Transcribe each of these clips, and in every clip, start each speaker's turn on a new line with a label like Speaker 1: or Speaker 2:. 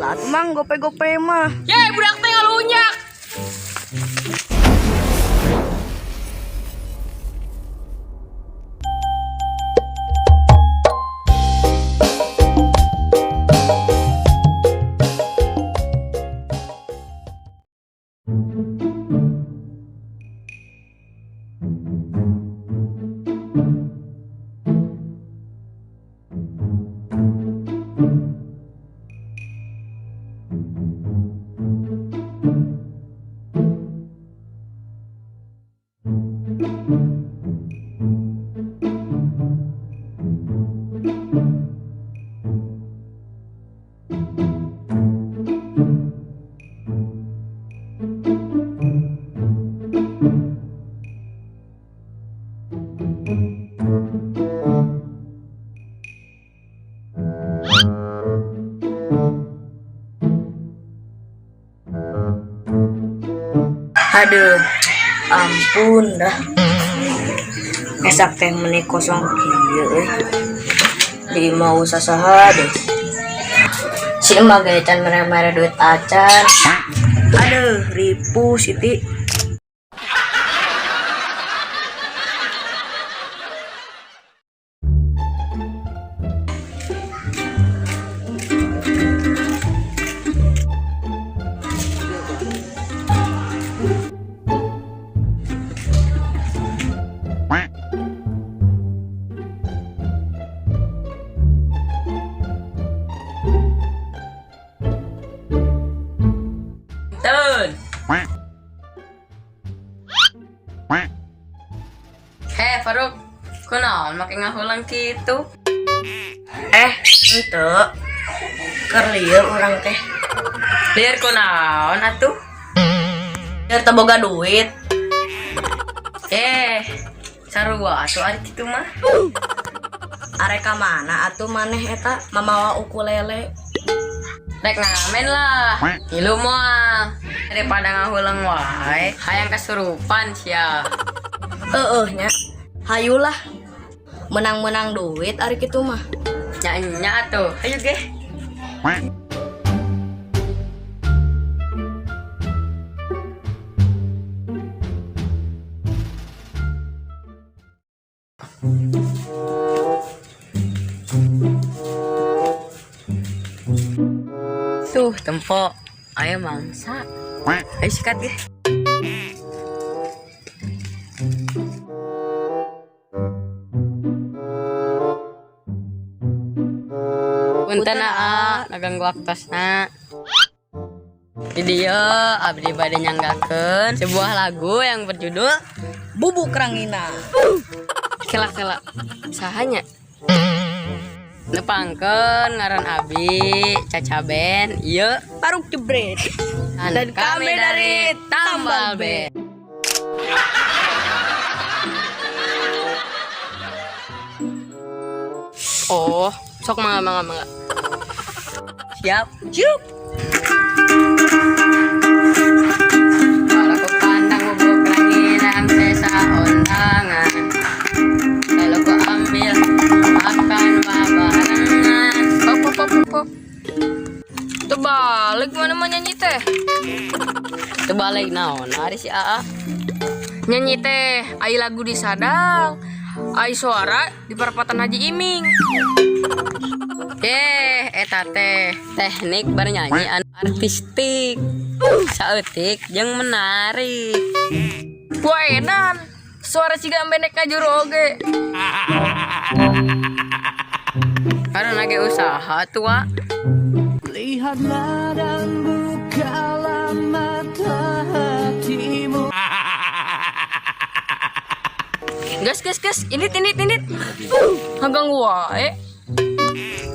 Speaker 1: heula atuh Mang gope-gope mah.
Speaker 2: Ye, budak teh ngalunyak.
Speaker 1: Aduh, ampun dah. Esak teh meni kosong kieu euy. Di mau sasaha deh. Si emak ge can mere-mere duit acan. Aduh, ripuh Siti.
Speaker 2: Tun. Heh, Faruk. Kunaon make ngahulang kitu?
Speaker 1: Eh, henteu. Keur lieur urang teh.
Speaker 2: Lieur kunaon atuh?
Speaker 1: Lieur teu boga duit.
Speaker 2: Eh, sarua atuh ari kitu mah.
Speaker 1: Arek ka mana atuh maneh eta mamawa ukulele?
Speaker 2: Rek ngamen lah. Ngilu moal. Daripada ngahulang wae, hayang kesurupan sia.
Speaker 1: Heeh nya. Hayulah. Menang-menang duit ari kitu mah.
Speaker 2: Nya nya atuh. Hayu ge. Tuh, tempo. Ayo mangsa. Ayo sikat ge. Punten aa, ngaganggu waktosna. Di dieu abdi bade nyanggakeun sebuah lagu yang berjudul
Speaker 1: Bubuk Rangina.
Speaker 2: Kela-kela. Sahanya? Nepangkeun ngaran abi Caca Ben, ieu
Speaker 1: Paruk jebret.
Speaker 2: Dan kami dari Tambal Band. Oh, sok mangga mangga mangga. Siap.
Speaker 1: Siap.
Speaker 2: Kalau ku pandang bubuk ranginang sesa undangan. Kalau ku ambil makan babarengan. Pop pop pop pop.
Speaker 3: Terbalik mana mah nyanyi teh?
Speaker 2: Terbalik naon ari si Aa.
Speaker 3: Nyanyi teh ai lagu di sadang, ai suara di perapatan Haji Iming.
Speaker 2: Eh, eta teh teknik bernyanyi anu artistik. Saeutik jeung menarik.
Speaker 3: Wah edan, suara siga benek ngajuru oge.
Speaker 2: Karena ge usaha tua.
Speaker 4: Lihatlah dan bukalah mata hatimu.
Speaker 3: Gas gas gas, init init init. Ngaganggu wae.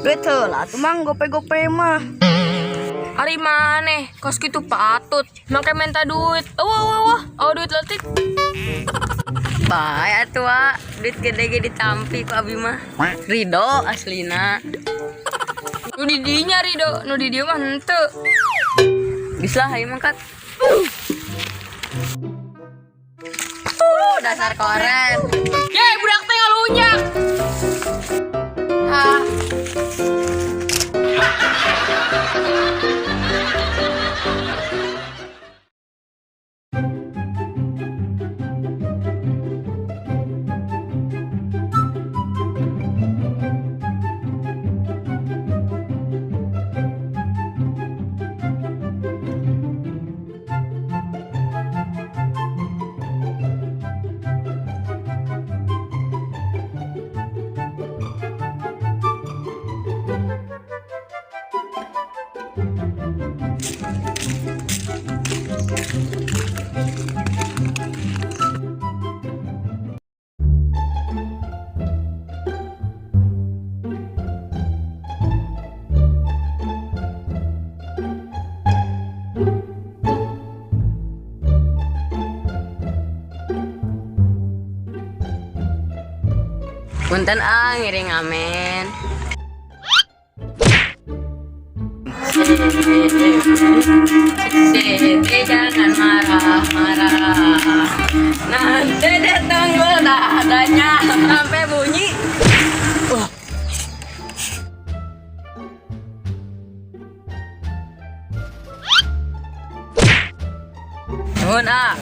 Speaker 1: Duit heula atuh Mang gope-gope mah.
Speaker 3: Ari maneh, kos kitu patut. Make minta duit. Wah wah wah, oh duit letik.
Speaker 2: Bae atuh ah, duit gede ge ditampi ku abi mah. Ridho aslina.
Speaker 3: Nu di dinya Ridho, nu di dieu mah henteu.
Speaker 2: Geus lah hayu mangkat. Dasar koret.
Speaker 3: Ye, budak teh ngalunyak. Ah.
Speaker 2: Punten ah, ngiring ngamen. Siti jangan marah-marah. Nanti datang dadanya sampai bunyi. Nuhun ah.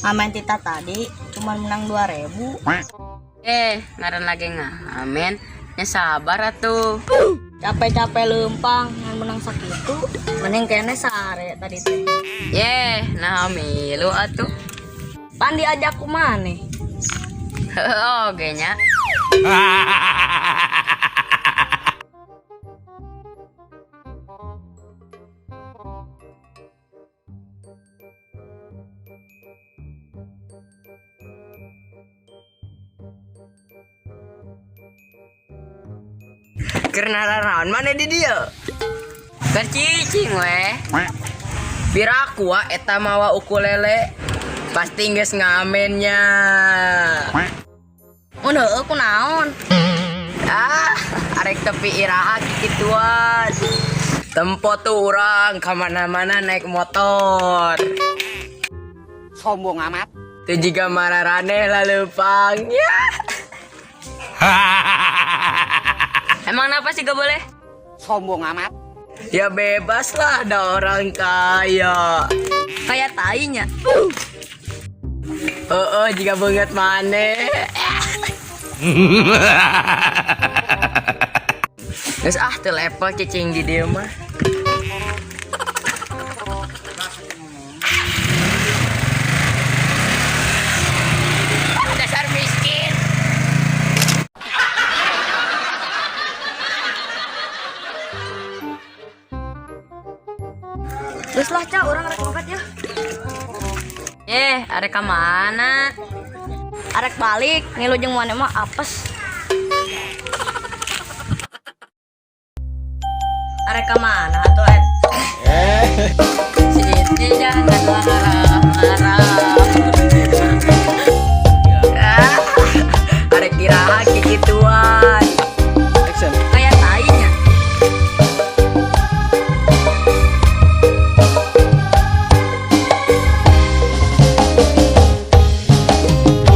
Speaker 1: Ngamen tita tadi cuman menang 2000.
Speaker 2: Eh, ngaran lagi ngamen. Nya sabar atuh.
Speaker 1: Capek-capek lempang ngan menang sakitu. Mending kene sare tadi teh.
Speaker 2: Ye, nah milu atuh.
Speaker 1: Pan diajak ku maneh.
Speaker 2: Heeh, oge nya.
Speaker 5: Keur naon maneh di dieu?
Speaker 2: Keur cicing weh.
Speaker 5: Piraku wa eta mawa ukulele. Pasti geus ngamennya.
Speaker 1: Mun heueuh kunaon?
Speaker 5: Ah, arek tepi iraha kikituan. Tempo tuh urang kemana-mana naik motor.
Speaker 6: Sombong amat.
Speaker 5: Tuh juga mararane lah leumpang. Ya.
Speaker 2: Emang kenapa sih gak boleh?
Speaker 6: Sombong amat.
Speaker 5: Ya bebas lah ada orang kaya.
Speaker 1: Kayak tainya.
Speaker 5: Oh, jika banget maneh. Geus ah teu level cicing di dieu mah. Dasar miskin.
Speaker 1: Geus lah ca urang rek mangkat ya.
Speaker 2: Eh, arek ka mana?
Speaker 1: Arek balik ngilu jeung maneh mah apes. Arek ka mana atuh et?
Speaker 2: Siti jangan marah.